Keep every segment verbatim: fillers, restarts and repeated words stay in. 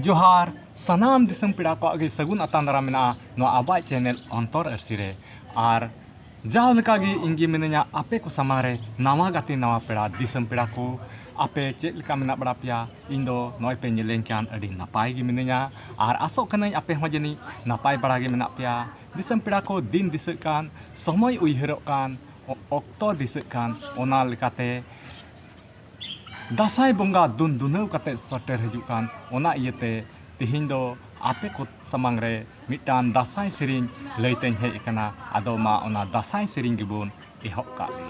ᱡᱚᱦᱟᱨ, ᱥᱟᱱᱟᱢ ᱫᱤᱥᱚᱢ ᱯᱮᱲᱟ ᱠᱚᱣᱟᱜ ᱜᱮ ᱥᱟᱹᱜᱩᱱ ᱟᱛᱟᱝ ᱫᱟᱨᱟᱢ ᱢᱮᱱᱟᱜᱼᱟ ᱱᱚᱣᱟ ᱟᱵᱚᱣᱟᱜ ᱪᱮᱱᱮᱞ ᱚᱱᱛᱚᱨ ᱟᱹᱨᱥᱤ ᱨᱮ᱾ ᱟᱨ ᱡᱟᱣ ᱞᱮᱠᱟ ᱜᱮ ᱤᱧ ᱜᱮ ᱢᱤᱱᱟᱹᱧᱟ ᱟᱯᱮ ᱠᱚ ᱥᱟᱢᱟᱝ ᱨᱮ ᱱᱟᱣᱟ ᱜᱟᱛᱮ ᱱᱟᱣᱟ ᱯᱮᱲᱟ, ᱫᱤᱥᱚᱢ ᱯᱮᱲᱟ ᱠᱚ᱾ ᱟᱯᱮ ᱪᱮᱫ ᱞᱮᱠᱟ ᱢᱮᱱᱟᱜ ᱵᱟᱲᱟ ᱯᱮᱭᱟ? ᱤᱧ ᱫᱚ ᱱᱚᱜᱼᱚᱭ ᱯᱮ ᱧᱮᱞᱮᱧ ᱠᱟᱱ ᱟᱹᱰᱤ ᱱᱟᱯᱟᱭ ᱜᱮ ᱢᱤᱱᱟᱹᱧᱟ, ᱟᱨ ᱟᱥᱚᱜ ᱠᱟᱹᱱᱟᱹᱧ ᱟᱯᱮ ᱦᱚᱸ ᱡᱟᱹᱱᱤᱡ ᱱᱟᱯᱟᱭ ᱵᱟᱲᱟ ᱜᱮ ᱢᱮᱱᱟᱜ ᱯᱮᱭᱟ᱾ ᱫᱤᱥᱚᱢ ᱯᱮᱲᱟ ᱠᱚ, ᱫᱤᱱ ᱫᱤᱥᱟᱹᱜ ᱠᱟᱱ, ᱥᱚᱢᱚᱭ ᱩᱭᱦᱟᱹᱨᱚᱜ ᱠᱟᱱ, ᱚ-, ᱚᱠᱛᱚ ᱫᱤᱥᱟᱹᱜ ᱠᱟᱱ, ᱚᱱᱟ ᱞᱮᱠᱟᱛᱮ ᱫᱟᱸᱥᱟᱭ ᱵᱚᱸᱜᱟ ᱫᱩᱱ ᱫᱩᱱᱟᱹᱣ ᱠᱟᱛᱮ ᱥᱮᱴᱮᱨ ᱦᱤᱡᱩᱜ ᱠᱟᱱ, ᱚᱱᱟ ᱤᱭᱟᱹᱛᱮ ᱛᱮᱦᱮᱧ ᱫᱚ ᱟᱯᱮ ᱠᱚ ᱥᱟᱢᱟᱝ ᱨᱮ ᱢᱤᱫᱴᱟᱝ ᱫᱟᱸᱥᱟᱭ ᱥᱮᱨᱮᱧ ᱞᱟᱹᱭ ᱛᱮᱧ ᱦᱮᱡ ᱟᱠᱟᱱᱟ᱾ ᱟᱫᱚ ᱢᱟ, ᱚᱱᱟ ᱫᱟᱸᱥᱟᱭ ᱥᱮᱨᱮᱧ ᱜᱮᱵᱚᱱ ᱮᱦᱚᱵ ᱠᱟᱜ ᱜᱮ᱾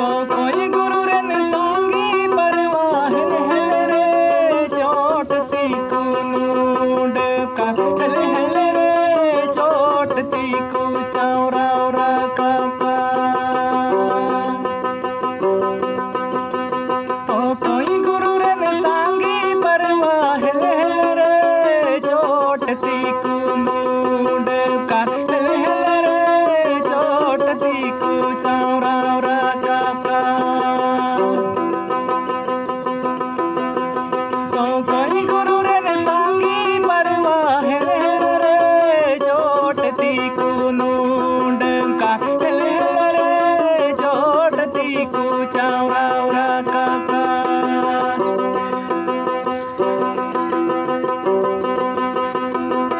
ᱚᱠᱚᱭ ᱜᱩᱨᱩ ᱨᱮᱱ ᱥᱟᱸᱜᱮ ᱯᱟᱨᱣᱟ, ᱦᱮᱞ ᱦᱮᱞ ᱨᱮ ᱪᱚᱴ ᱛᱤᱠᱩ ᱱᱩᱰᱟᱹ ᱠᱟᱱ, ᱦᱮᱞ ᱦᱮᱞ ᱨᱮ ᱪᱚᱴ ᱛᱤᱠᱩ ᱪᱟᱣᱨᱟᱣ ᱨᱟᱠᱟᱵᱟ᱾ ᱚᱠᱚᱭ ᱜᱩᱨᱩ ᱨᱮᱱ ᱥᱟᱸᱜᱮ ᱯᱟᱨᱣᱟ, ᱦᱮᱞ ᱦᱮᱞ ᱨᱮ ᱪᱚᱴ ᱛᱤᱠᱩ ᱱᱩᱰᱟᱹ ᱠᱟᱱ, ᱦᱮᱞ ᱦᱮᱞ ᱨᱮ ᱪᱚᱴ ᱛᱤᱠᱩ ᱪᱟᱣᱨᱟᱣ ᱨᱟᱠᱟᱵᱟ᱾ ᱚᱠᱚᱭ ᱜᱩᱨᱩ ᱨᱮᱱ ᱥᱟᱸᱜᱮ ᱯᱟᱨᱣᱟ, ᱦᱮᱞ ᱦᱮᱞ ᱨᱮ ᱪᱚᱴ ᱛᱤᱠᱩ ᱱᱩᱰᱟᱹ ᱠᱟᱱ, ᱦᱮᱞ ᱦᱮᱞ ᱨᱮ ᱪᱚᱴ ᱛᱤᱠᱩ ᱪᱟᱣᱨᱟᱣ ᱨᱟᱠᱟᱵᱟ᱾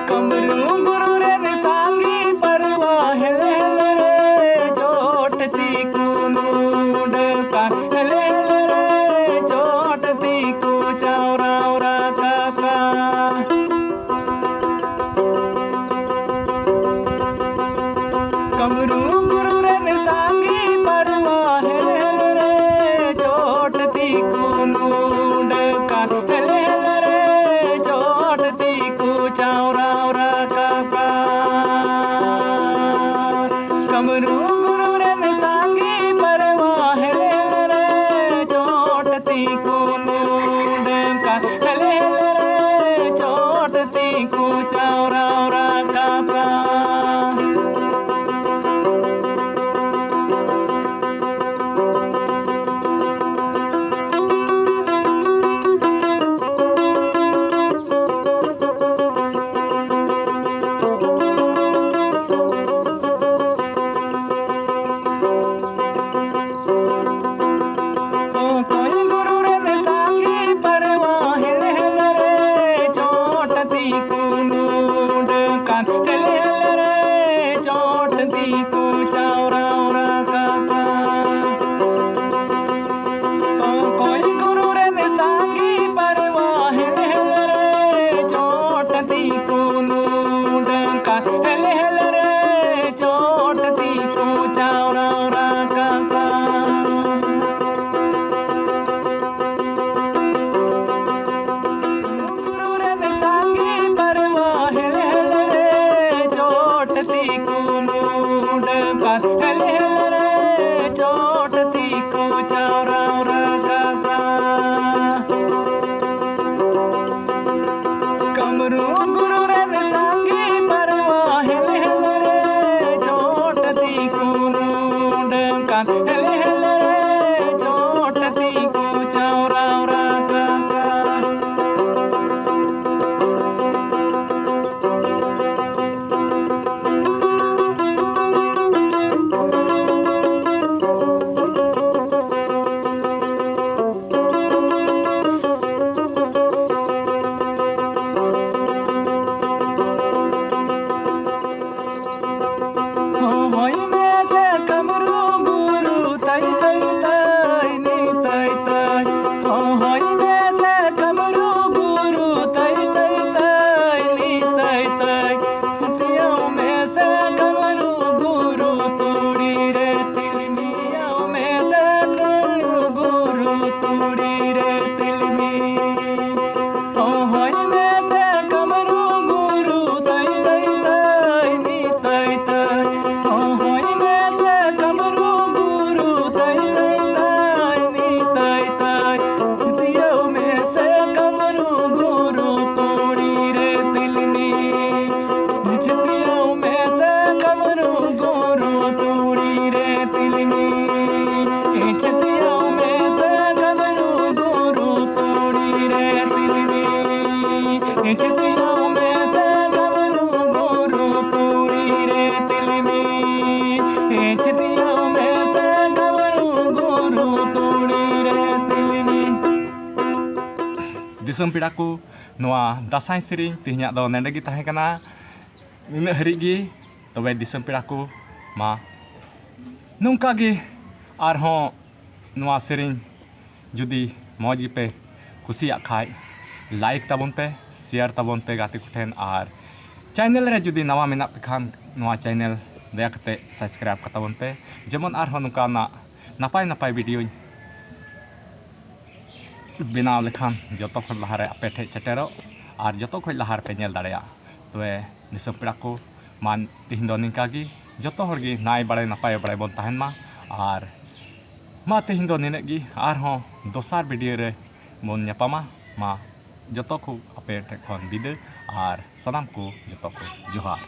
ᱠᱟᱢᱨᱩ ᱜᱩᱨᱩ ᱨᱮᱱ ᱥᱟᱸᱜᱮ ᱯᱟᱨᱣᱟ, ᱦᱮᱞ ᱦᱮᱞ ᱨᱮ ᱪᱚᱴ ᱛᱤᱠᱩ ᱱᱩᱰᱟᱹ ᱠᱟᱱ, ᱦᱮᱞ ᱦᱮᱞ ᱨᱮ ᱪᱚᱴ ᱛᱤᱠᱩ ᱪᱟᱣᱨᱟᱣ ᱨᱟᱠᱟᱵᱟ᱾ ᱠᱟᱢᱨᱩ ᱜᱩᱨᱩ ᱨᱮᱱ ᱥᱟᱸᱜᱮ ᱯᱟᱨᱣᱟ, ᱦᱮᱞ ᱦᱮᱞ ᱨᱮ ᱪᱚᱴ ᱛᱤᱠᱩ ᱱᱩᱰᱟᱹ ᱠᱟᱱ, ᱦᱮᱞ ᱦᱮᱞ ᱨᱮ ᱪᱚᱴ ᱛᱤᱠᱩ ᱪᱟᱣᱨᱟᱣ ᱨᱟᱠᱟᱵᱟ᱾ ᱠᱟᱢᱨᱩ ᱜᱩᱨᱩ ᱨᱮᱱ ᱥᱟᱸᱜᱮ ᱦᱮᱞ ᱦᱮᱞ ᱨᱮ ᱪᱚᱴ ᱛᱤ ᱠᱚ ᱪᱟᱣᱨᱟᱣ ᱨᱟᱠᱟᱵᱟ᱾ ᱠᱟᱢᱨᱩ ᱜᱩᱨᱩ ᱨᱮᱱ ᱥᱟᱸᱜᱮ ᱯᱟᱨᱣᱟ ᱦᱮᱞ ᱦᱮᱞ ᱨᱮ ᱪᱚᱴ ᱛᱤ ᱠᱚ ᱱᱩᱰᱟᱹᱝ ᱠᱟᱱ᱾ ᱦᱮᱞ ᱦᱮᱞ ᱨᱮ ᱪᱚᱴ ᱛᱤ ᱠᱚ ᱪᱟᱣᱨᱟᱣ ᱨᱟᱠᱟᱵᱟ᱾ ᱦᱚᱦᱚᱭ ᱢᱮᱥᱮ ᱠᱟᱢᱨᱩ ᱜᱩᱨᱩ ᱛᱟᱭ ᱛᱟᱭ ᱛᱟᱭ ᱱᱤ ᱛᱟᱭ ᱛᱟᱭ᱾ ᱦᱚᱦᱚᱭ ᱢᱮᱥᱮ ᱠᱟᱢᱨᱩ ᱜᱩᱨᱩ ᱛᱟᱭ ᱛᱟᱭ ᱛᱟᱭ ᱱᱤ ᱛᱟᱭ ᱛᱟᱭ᱾ ᱥᱤᱛᱤᱭᱟᱹᱣ ᱢᱮᱥᱮ ᱠᱟᱢᱨᱩ ᱜᱩᱨᱩ ᱛᱩᱲᱤ ᱨᱮ ᱛᱤᱞᱢᱤᱧ᱾ ᱥᱤᱛᱤᱭᱟᱹᱣ ᱢᱮᱥᱮ ᱠᱟᱢᱨᱩ ᱜᱩᱨᱩ ᱛᱩᱲᱤ ᱨᱮ ᱛᱤᱞᱢᱤᱧ᱾ ᱦᱚᱦᱚᱭ ᱢᱮᱥᱮ ᱠᱟᱢᱨᱩ ᱜᱩᱨᱩ ᱛᱟᱭ ᱛᱟᱭ ᱛᱟᱭ ᱱᱤ ᱛᱟᱭ ᱛᱟᱭ᱾ ᱦᱚᱦᱚᱭ ᱢᱮᱥᱮ ᱠᱟᱢᱨᱩ ᱜᱩᱨᱩ ᱛᱟᱭ ᱛᱟᱭ ᱛᱟᱭ ᱱᱤ ᱛᱟᱭ ᱛᱟᱭ᱾ ᱥᱤᱛᱤᱭᱟᱹᱣ ᱢᱮᱥᱮ ᱠᱟᱢᱨᱩ ᱜᱩᱨᱩ ᱛᱩᱲᱤ ᱨᱮ ᱛᱤᱞᱢᱤᱧ᱾ ᱥᱤᱛᱤᱭᱟᱹᱣ ᱢᱮᱥᱮ ᱠᱟᱢᱨᱩ ᱜᱩᱨᱩ ᱛᱩᱲᱤ ᱨᱮ ᱛᱤᱞᱢᱤᱧ᱾ ᱥᱤᱛᱤᱭᱟᱹᱣ ᱢᱮᱥᱮ ᱠᱟᱢᱨᱩ ᱜᱩᱨᱩ ᱛᱩᱲᱤ ᱨᱮ ᱛᱤᱞᱢᱤᱧ᱾ ᱥᱤᱛᱤᱭᱟᱹᱣ ᱢᱮᱥᱮ ᱠᱟᱢᱨᱩ ᱜᱩᱨᱩ ᱛᱩᱲᱤ ᱨᱮ ᱛᱤᱞᱢᱤᱧ᱾ ᱥᱤᱛᱤᱭᱟᱹᱣ ᱢᱮᱥᱮ ᱠᱟᱢᱨᱩ ᱜᱩᱨᱩ ᱛᱩᱲᱤ ᱨᱮ ᱛᱤᱞᱢᱤᱧ᱾ ᱫᱤᱥᱚᱢ ᱯᱮᱲᱟ ᱠᱚ, ᱱᱚᱣᱟ ᱫᱟᱸᱥᱟᱭ ᱥᱮᱨᱮᱧ ᱛᱮᱦᱮᱧᱟᱜ ᱫᱚ ᱱᱚᱰᱮ ᱜᱮ ᱛᱟᱦᱮᱸ ᱠᱟᱱᱟ᱾ ᱱᱤᱱᱟᱹᱜ ᱦᱟᱹᱨᱤᱡ ᱜᱮ᱾ ᱛᱚᱵᱮ ᱫᱤᱥᱚᱢ ᱯᱮᱲᱟ ᱠᱚ, ᱢᱟ ᱱᱚᱝᱠᱟ ᱜᱮ ᱟᱨᱦᱚᱸ ᱱᱚᱣᱟ ᱥᱮᱨᱮᱧ ᱡᱩᱫᱤ ᱢᱚᱡᱽ ᱜᱮᱯᱮ ᱠᱩᱥᱤᱭᱟᱜ ᱠᱷᱟᱡ, ᱞᱟᱭᱤᱠ ᱛᱟᱵᱚᱱ ᱯᱮ, ᱥᱮᱭᱟᱨ ᱛᱟᱵᱚᱱ ᱯᱮ ᱜᱟᱛᱮ ᱠᱚᱴᱷᱮᱱ, ᱟᱨ ᱪᱮᱱᱮᱞ ᱨᱮ ᱡᱩᱫᱤ ᱱᱟᱣᱟ ᱢᱮᱱᱟᱜ ᱯᱮ ᱠᱷᱟᱱ, ᱱᱚᱣᱟ ᱪᱮᱱᱮᱞ ᱫᱟᱭᱟ ᱠᱟᱛᱮ ᱥᱟᱵᱥᱠᱨᱟᱭᱤᱵ ᱠᱟᱛᱟᱵᱚᱱ ᱯᱮ, ᱡᱮᱢᱚᱱ ᱟᱨᱦᱚᱸ ᱱᱚᱝᱠᱟᱱᱟᱜ ᱱᱟᱯᱟᱭ ᱱᱟᱯᱟᱭ ᱵᱷᱤᱰᱤᱭᱳᱧ ᱵᱮᱱᱟᱣ ᱞᱮᱠᱷᱟᱱ ᱡᱚᱛᱚ ᱠᱷᱚᱱ ᱞᱟᱦᱟᱨᱮ ᱟᱯᱮ ᱴᱷᱮᱡ ᱥᱮᱴᱮᱨᱚᱜ ᱟᱨ ᱡᱚᱛᱚ ᱠᱷᱚᱱ ᱞᱟᱦᱟ ᱨᱮᱯᱮ ᱧᱮᱞ ᱫᱟᱲᱮᱭᱟᱜᱼᱟ᱾ ᱛᱚᱵᱮ ᱫᱤᱥᱚᱢ ᱯᱮᱲᱟ ᱠᱚ, ᱢᱟ ᱛᱮᱦᱮᱧ ᱫᱚ ᱱᱤᱝᱠᱟ ᱜᱮ᱾ ᱡᱚᱛᱚ ᱦᱚᱲ ᱜᱮ ᱱᱟᱭ ᱵᱟᱲᱟᱭ ᱱᱟᱯᱟᱭ ᱵᱟᱲᱟᱭ ᱵᱚᱱ ᱛᱟᱦᱮᱱ ᱢᱟ᱾ ᱟᱨ ᱢᱟ ᱛᱮᱦᱮᱧ ᱫᱚ ᱱᱤᱱᱟᱹᱜ ᱜᱮ, ᱟᱨᱦᱚᱸ ᱫᱚᱥᱟᱨ ᱵᱷᱤᱰᱤᱭᱳ ᱨᱮ ᱵᱚᱱ ᱧᱟᱯᱟᱢᱟ᱾ ᱢᱟ ᱡᱚᱛᱚ ᱠᱚ ᱟᱯᱮ ᱴᱷᱮᱱ ᱠᱷᱚᱱ ᱵᱤᱫᱟᱹ, ᱟᱨ ᱥᱟᱱᱟᱢ ᱠᱚ ᱡᱚᱛᱚ ᱠᱚ ᱡᱚᱦᱟᱨ᱾